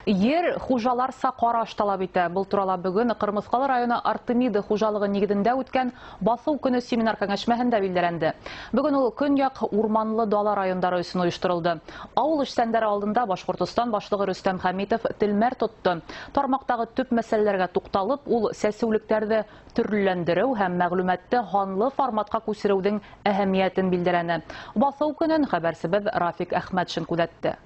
Ер хужаларса ҡараш талап итә. Был турала бөгөн Ҡырмыҫҡалы районы Артемида хужалығы нигеҙендә үткән баҫыу көнө семинар кәңәшмәһендә билдәләнде. Бөгөн ул Көньяҡ Урманлы Дала райондары өсөн ойошторолдо. Ауыл эшсәндәре алдында Башҡортостан башлығы Рөстәм Хәмитов телмәр тотто. Тармаҡтағы төп мәсьәләләргә туҡталып, ул сәсеүлектәрҙе төрлөләндереү һәм мәғлүмәтте һанлы форматҡа күсереүҙең әһәмиәтен билдәләне. Баҫыу көнөн хәбәрсебеҙ Рафик Әхмәтшин күҙәтте.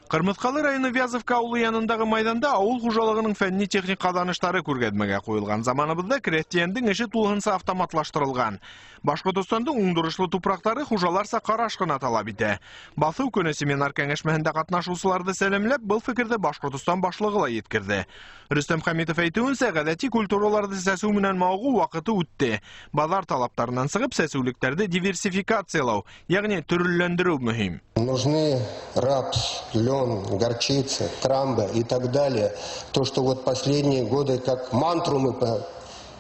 Ҡырмыҫҡалы районы Вязовка ауылы янындағы майҙанда ауыл хужалығының фәнни-техник ҡаҙаныштары күргәҙмәгә ҡуйылған. Заманыбыҙҙа крәҫтиәндең эше тулыһынса автоматлаштырылған. Башҡортостандың уңдырышлы тупраҡтары хужаларса ҡараш ҡына талап итә. Баҫыу көнө семинар кәңәшмәһендә ҡатнашыусыларҙы сәләмләп, был фекерҙе Башҡортостан башлығы ла еткерҙе. Рөстәм Хәмитов әйтеүенсә, ғәҙәти культураларҙы сәсеү менән мауығыу ваҡыты үтте. Баҙар талаптарынан сығып, сәсеүлектәрҙе диверсификациялау, йәғни төрлөләндереү мөһим. Нужны рапс, лен, горчица, трамба и так далее. То, что вот последние годы как мантру мы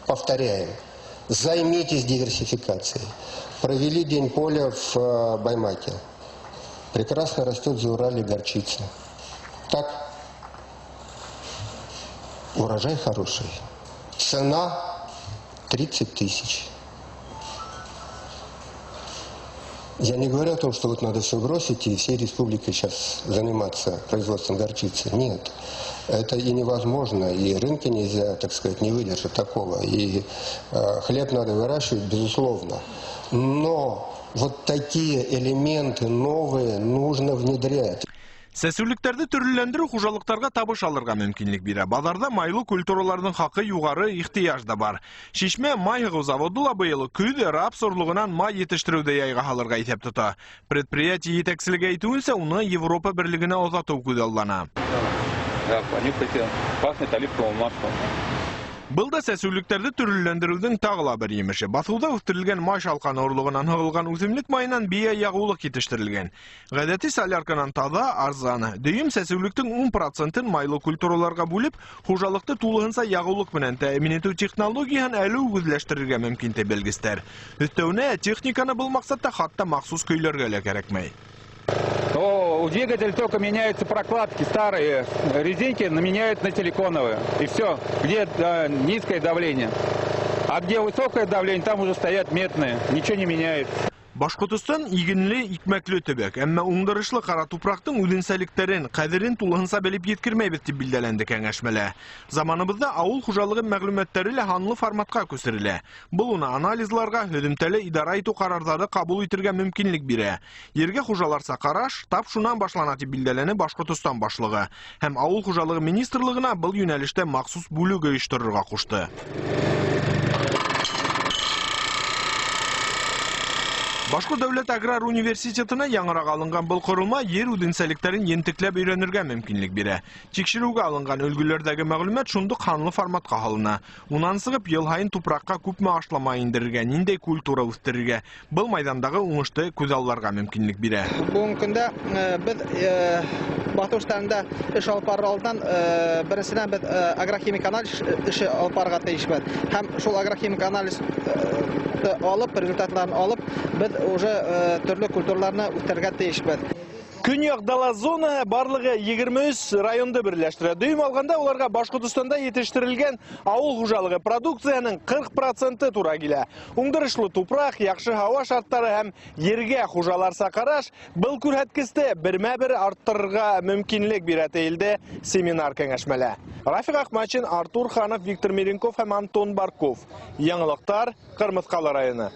повторяем. Займитесь диверсификацией. Провели день поля в Баймаке. Прекрасно растет за Урале горчица. Так, урожай хороший. Цена 30 тысяч. Я не говорю о том, что вот надо все бросить и всей республикой сейчас заниматься производством горчицы. Нет, это и невозможно, и рынки нельзя, так сказать, не выдержат такого. И хлеб надо выращивать, безусловно. Но вот такие элементы новые нужно внедрять. Сәсеүлектәрҙе төрлөләндереү хужалыҡтарға табыш алырға мөмкинлек бирә. Баҙарҙа майлы культураларҙың хаҡы юғары, ихтыяж да бар. Шишмә май һығыу заводы ла быйыл көҙ рапс орлоғонан май етештереүҙе яйға һалырға иҫәп тота. Предприятие етәкселеге әйтеүенсә, уны Европа берлегенә оҙатыу күҙаллана. Да, понюхайте, пахнет оливковым маслом. Был да сәсеүлектәрҙе төрлөләндереүҙең тағы ла бер емеше. Баҫыуҙа үҫтерелгән май шалҡаны орлоғонан һығылған үҫемлек майынан бейә яғыулыҡ етештерелгән. Ғәҙәти солярканан таҙа, арзан. Дөйөм сәсеүлектең 10%-ын майлы культураларға бүлеп, хужалыҡты тулыһынса яғыулыҡ менән тәьмин итеү технологияһын әле үк үҙләштерергә мөмкин, ти белгестәр. Өҫтәүенә техниканы был маҡсатта хатта махсус көйләргә лә кәрәкмәй. У двигателя только меняются прокладки, старые резинки меняют на силиконовые. И все, где низкое давление. А где высокое давление, там уже стоят медные, ничего не меняется. Башҡортостан игенле, икмәкле төбәк, әммә уңдырышлы ҡара тупраҡтың үҙенсәлектәрен, ҡәҙерен тулыһынса белеп еткермәйбеҙ, тип билдәләнде кәңәшмәлә. Заманыбыҙҙа ауыл хужалығы мәғлүмәттәре лә һанлы форматҡа күсерелә. Был уны анализларға, һөҙөмтәле идара итеү ҡарарҙары ҡабул итергә мөмкинлек бирә. Ергә хужаларса ҡараш тап шунан башлана, тип билдәләне Башҡортостан башлығы. Һәм ауыл хужалығы министрлығына был йүнәлештә махсус бүлек ойошторорға ҡушты. Башҡорт дәүләт аграр университетына яңыраҡ алынған был ҡоролма ер үҙенсәлектәрен ентекләп өйрәнергә мөмкинлек бирә. Тикшереүгә алынған өлгөләрҙәге мәғлүмәт шундуҡ һанлы форматҡа һалына. Унан сығып, йыл һайын тупраҡҡа күпме ашлама индерергә, ниндәй культура үҫтерергә, был майҙандағы уңышты күҙалларға мөмкинлек бирә. Бөгөнгө көндә беҙ баҫыу эштәрендә эш алып барыр алдынан беренсенән беҙ агрохимик анализ эше алып барырға тейешбеҙ. Һәм шул агрохимик анализ алып, результатларын алып, беҙ уже төрлө культураларны үҫтерергә тейешбеҙ. Көньяҡ дала зонаһы барлығы 23 районды берләштерә. Дөйөм алғанда уларға Башҡортостанда етештерелгән ауыл хужалығы продукцияһының 40% тура килә. Уңдырышлы тупраҡ, яҡшы һауа шарттары һәм ергә хужаларса ҡараш был күрһәткесте бермә-бер арттырырға мөмкинлек бирә, тейелде семинар кәңәшмәлә. Рафик Ахмачин, Артур Ханов, Виктор Миренков һәм Антон Барков. Яңылыҡтар, Ҡырмыҫҡалы районы.